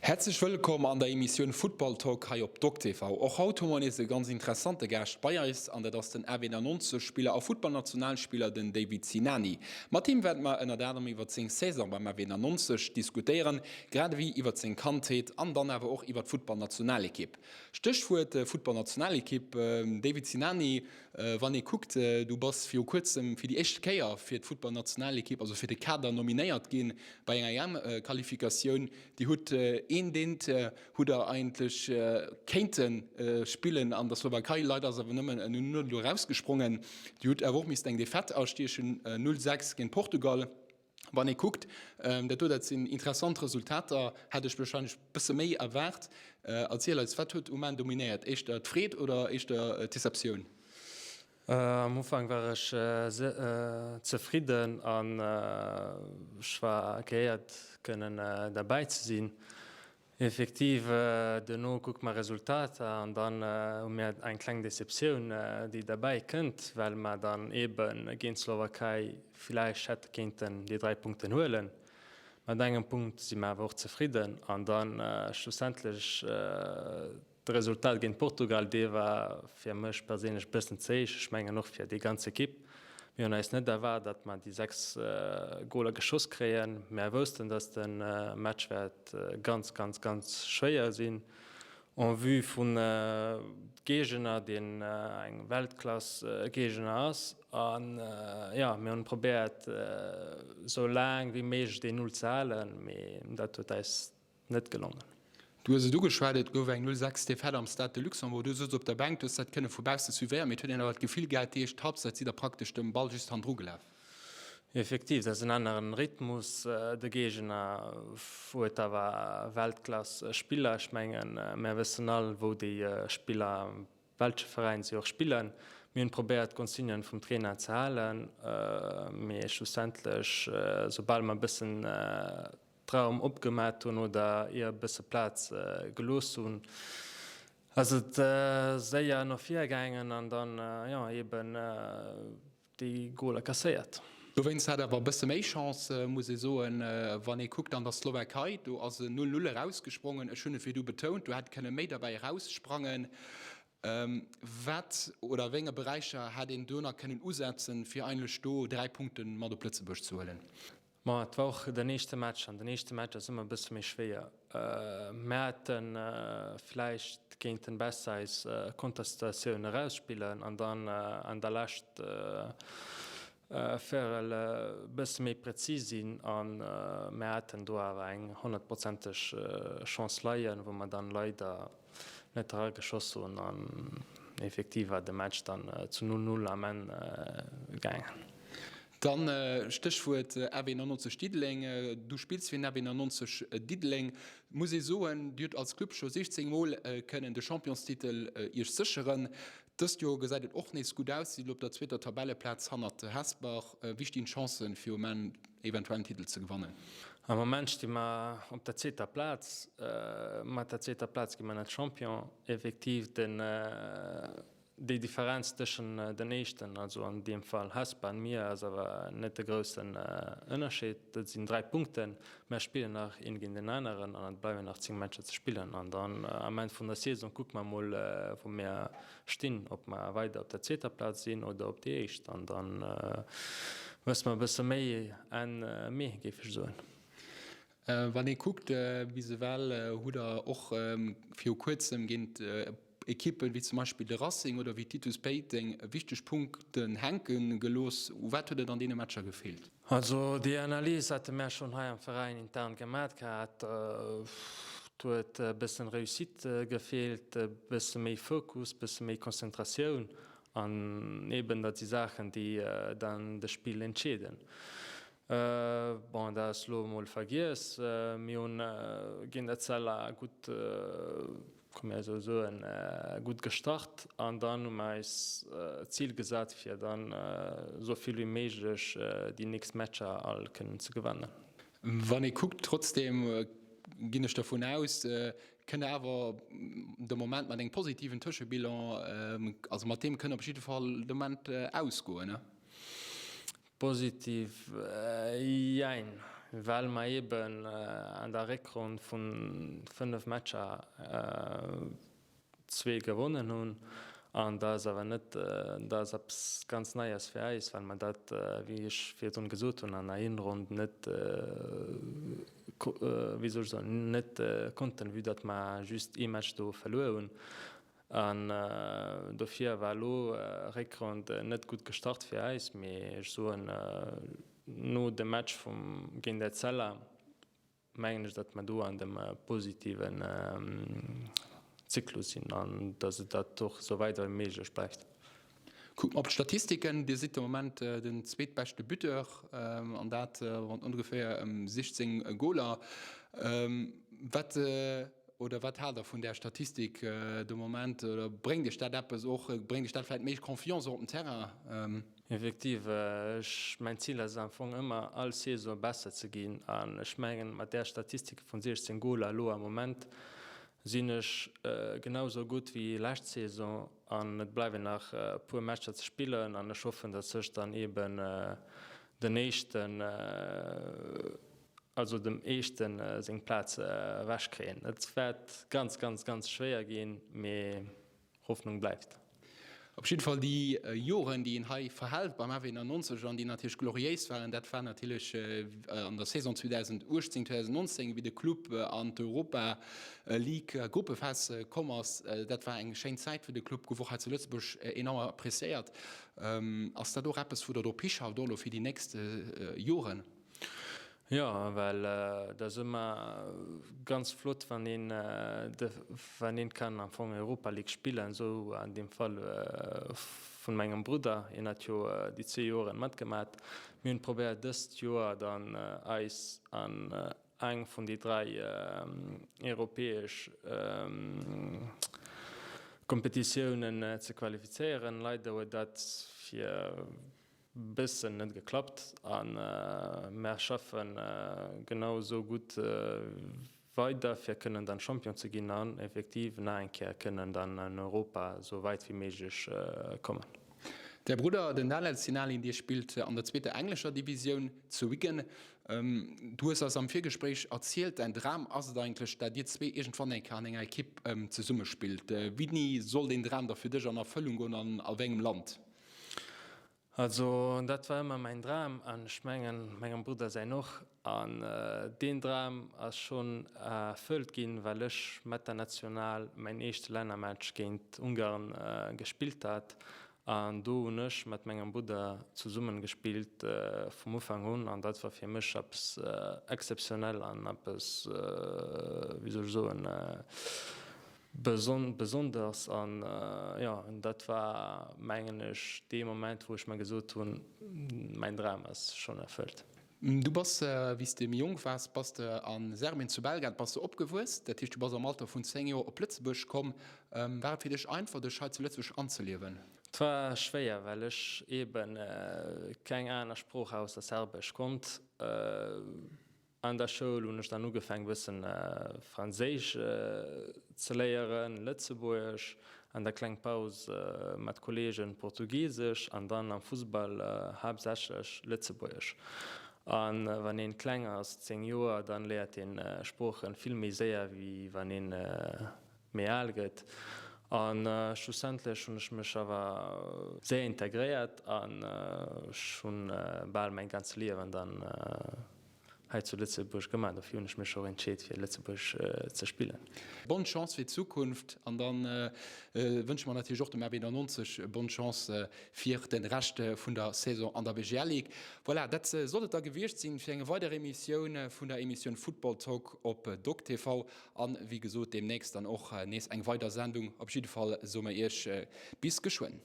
Häerzlech wëllkomm an der Emissioun Futtball Talk hei op DocTV. Och haut hu mer nees e ganz interessante Gaascht bei eis an dat ass den AW91 Spiller a Futtballnationalspiller den David Sinani. Mat him wäerte mer ënnert anerem iwwert seng Saison beim AW91 diskutéieren, grad ewéi iwwert seng Kandheet an dann awer och iwwert d'Futtballnationalekipp. Stéchwuert Futtballnationalekipp, David Sinani, wann ee kuckt, du bass viru kuerzem fir déi éischte Kéier fir d'Futtballnationalekipp, also fir de Kader nominéiert ginn bei enger EM-Qualifikatioun. Dir hutt een Deent hutt der eigentlech kéinte spillen an der Slowakei, leider ass awer nëmmen en 0 do erausgesprongen. Dir hutt awer och missten eng Defaite astiechen, 0, 6 géint Portugal. Wann ee kuckt, dat do, dat sinn interessant Resultater, hätt ech wahrscheinlech bësse méi erwaart. Erziel eis, wat huet um Enn dominéiert, éischter d'Freed oder éischter d'Deceptioun? Am Ufank war ech zefridden an ech war geéiert kënnen derbäi ze sinn. Effektiv, duerno kucke mer Resultater an dann hu mir eng kleng Deceptioun, déi derbäi kënnt, well mer dann eebe géint d'Slowakei villäicht hätte kéinten déi 3 Punkten huelen. Mat engem Punkt si mer awer och zefridden an da schlussendlech De Resultat géint Portugal, dee war fir mech perséinlech e bëssen ze héich. Ech mengen och fir déi ganz Ekipp. Mir hunn eis net erwaart, datt mer déi 6 Goler geschoss kréien. Mär woussten, datt de Match wäert ganz, ganz, ganz schwéier sinn en vue vun Géigner, deen eng Weltklass Géigner ass. An jo, mir hunn probéiert, esou laang wéi méiglech déi Null ze halen, mee dat huet eis Net gelongen. Du hues et ugeschwat, et gouf eng 0, 6 Defaite am Stade de Luxembourg. Du souz op der Bänk, du hues dat kënne vu bausse suivéieren, mee et huet een awer d'Gefill gehat, déi éischt Halbzeit sidd der praktesch dem Ball just hannendru gelaf. Effektiv, dat ass en aneren Rhythmus. De Géigner huet awer Weltklass Spiller. Ech mengen, mär wëssen all, wou déi Spiller, welche Veräin si och spillen. Mir hunn probéiert, d'Consignen vum Trainer ze halen, mee schlussendlech, soubal mer e bëssen Raum opgemat hunn oder ier e bësse Plaz gelooss hunn, ass et séier no vir gaangen an dann, jo, eben déi Goler kasséiert. Dowéinst hat awer e bësse méi Chance, muss ee soen, wann ee kuckt an der Slowakei, do ass en 0, 0 erausgesprongen. Ech hunn et virdu betount, do hätt kënne méi derbäi eraussprangen. Wat oder a wéi enge Beräicher hätt een do nach kënnen usetzen, fir eigentlech do 3 Punkte mat op Lëtzebuerg ze huelen? Ma et war och den éischte Match an den éischte Match ass ëmmer e bësse méi schwéier. Mir hätte vläicht géinten besser eis Kontersituatioun erausspillen an dann an der lescht Véierel e bësse méi präzis sinn a mir haten do awer eng honnertprozenteg Chance leien, wou mer dann leider net erageschoss hunn an effektiv war de Match dann zu 0, 0 am Enn gaangen. Dann Stéchwuert FW 99 Diddeleng. Du spills fir den FW 99 Diddeleng. Muss ee soen, Dir hutt als Club scho 16 Mol kënnen de Championstitel Iech sécheren. Dëst Joer gesäit et och nees gutt aus, sidd elo op der zweeter Tabelleplaz hannert Hesper. Wéi stinn d'Chancen fir um Enn eventuell en Titel ze gewannen? Am Moment sti mer op der zweeter Plaz. Mat der zweeter Plaz gi mer net Champion. Effektiv den Déi Differenz tëschen den Éischten, also an deem Fall Hesper an mir, ass awer net de groussen Ënnerscheed. Dat sinn 3 Punkten. Mär spillen nach een géint deen aneren an et bleiwen nach 10 Matcher ze spillen. An dann am Enn vun der Saison kucke mer mol, wou mir stinn, ob mer weider op der zweeter Plaz sinn oder op déi éischt. An da wësse mer e bësse méi Enn Mee, géif ech soen. Wann ee kuckt, bis ewell hutt Der och viru kuerzem géint Ekippen wéi zum Beispill de Racing oder wéi d'Titus Péiteng wichteg Punkten hänke gelooss. U wat huet et an deene Matcher gefeelt? Also déi Analys hate mär schonn hei am Veräin intern gemat gehat. Et huet e bëssen Réussite gefeelt, e bësse méi Fokus, e bësse méi Konzentratioun an eben dat si Saachen, déi dann de Spill entscheeden. Bon, dat ass elo emol vergiess. Mir hunn géint Etzella gutt, ka mir esou soen, gutt gestart an dann hu mir eis d'Zil gesat, fir dann esou vill wéi méiglech déi nächst Matcher all kënnen ze gewannen. Wann ee kuckt, trotzdem ginn ech dervun aus, kënnt Der awer de Moment mat engem positiven Tëschebilan, also mat deem kënnt Der op jidde Fall de Moment ausgoen, ne? Positiv, jein. Well mer eben an der Réckronn vu 5 Matcher zwee gewonnen hunn. An dat ass awer net, dat ass eppes ganz Neies fir eis, well mer dat, wéi ech virdrun gesot hunn, an der Hinronn net, wéi soll ech soen, net konnten, vue datt mer just ee Match do verluer hunn. An dofir war elo Réckronn net gutt gestart fir eis, mee ech soen, no dem Match vum géint Etzella mengen ech, datt mer do an dem positiven Zyklus sinn an datt et dat och esou wäit ewéi méiglech bleift. Kucke mer op d'Statistiken, Dir sidd de Moment den zweetbeschte Buteur an dat mat ongeféier 16 Goler. Wat oder wat haalt Der vun där Statistik de Moment oder bréngt Iech dat eppes och, bréngt Iech dat vläicht méi Confiance och op den Terrain? Effektiv, ech, mäin Zil ass am Fong ëmmer all Saison besser ze ginn an ech mengen mat där Statistik vun 16 Goler elo am Moment sinn ech genau sou gutt wéi lescht Saison an et bleiwen nach e puer Matcher ze spillen an ech hoffen, datt ech dann eben den éischten, also dem éischten seng Plaz ewech kréien. Et wäert ganz, ganz, ganz schwéier ginn, mee Hoffnung bleift. Op jidde Fall déi Joren, déi een hei verhält beim F91 an déi natierlech gloriéis waren, dat war natierlech an der Saison 2018, 2019, wéi de Club an d'Europa League Gruppephas komm ass. Dat war eng schéin Zäit fir de Club, gouf och hei zu Lëtzebuerg enorm appreciéiert. Ass dat och eppes, wou Der drop hischafft, och elo fir déi nächst Joren? Jo, well et ass ëmmer ganz flott, wann een de, wann een kann am Fong Europa League spillen, esou an deem Fall vun mengem Brudder, hien hat jo déi zwee Joren matgemat. Mir hunn probéiert dëst Joer dann eis an eng vun déi 3 europäesch Kompetitiounen ze qualifizéieren. Leider huet dat fir Bëssen net geklappt a mär schaffen genau esou gutt weider fir kënnen dann Champion ze ginn an effektiv nach eng Kéier kënnen dann an Europa esou wäit wéi méiglech kommen. Däi Brudder, den Daniel Sinalin, dee spillt an der zweeter englescher Divisioun zu Wigan. Du hues eis am Virgespréich erzielt, däin Dram ass et eigentlech, dat dir zwee iergendwann eng Kéier an enger Ekipp zesummespillt. Wéini soll deen Dram da fir dech an Erfëllung goen an a wéi engem Land? Also dat war ëmmer mäin Dram an ech mengen mengem Brudder säin och. An deen Dram ass schonn erfëllt ginn, well ech mat der National mäin éischte Lännermatch géint Ungarn gespillt hat. An do hunn ech mat mengem Brudder zesummen gespillt vum Ufank un an dat war fir mech eppes exzeptionell an eppes, wéi soll ech soen, Besonders an jo, dat war mengen ech dee Moment wou ech mer gesot hunn, mäin Dram ass schonn erfëllt. Du bass, wéi s de méi jonk waars, bass de a Serbien zu Belgrad bass de opgewuess. Dat heescht, du bass am Alter vun 10 Joer op Lëtzebuerg komm. War et fir dech einfach, dech hei zu Lëtzebuerg anzeliewen? Et war schwéier, well ech eeben keng aner Sprooch ausser Serbesch konnt. An der Schoul hunn ech dann ugefaang bëssen Franséisch ze léieren, Lëtzebuergesch, an der kleng Paus mat Kollegen Portugisesch an dann am Fussball haaptsächlech Lëtzebuergesch. A wann een kleng ass, 10 Joer, dann léiert een Sproochen vill méi séier wéi wann een méi al gëtt. A schlussendlech hunn ech mech awer séier integréiert an ech hunn bal mäin ganzt Liewen dann hei zu Lëtzebuerg gemaach. Dofir hunn ech mech och entscheet fir Lëtzebuerg ze spillen. Bonne Chance fir d'Zukunft an dann wënsche mer natierlech och dem RB 90 bonne Chance fir de Rescht vun der Saison an der BGL Ligue. Voilà, dat sollt et da gewiescht sinn fir eng weider Emissioun vun der Emissioun Football Talk op Dok TV. An wéi gesot deemnächst dann och nees eng weider Sendung. Op jidde Fall soe mer iech bis geschwënn.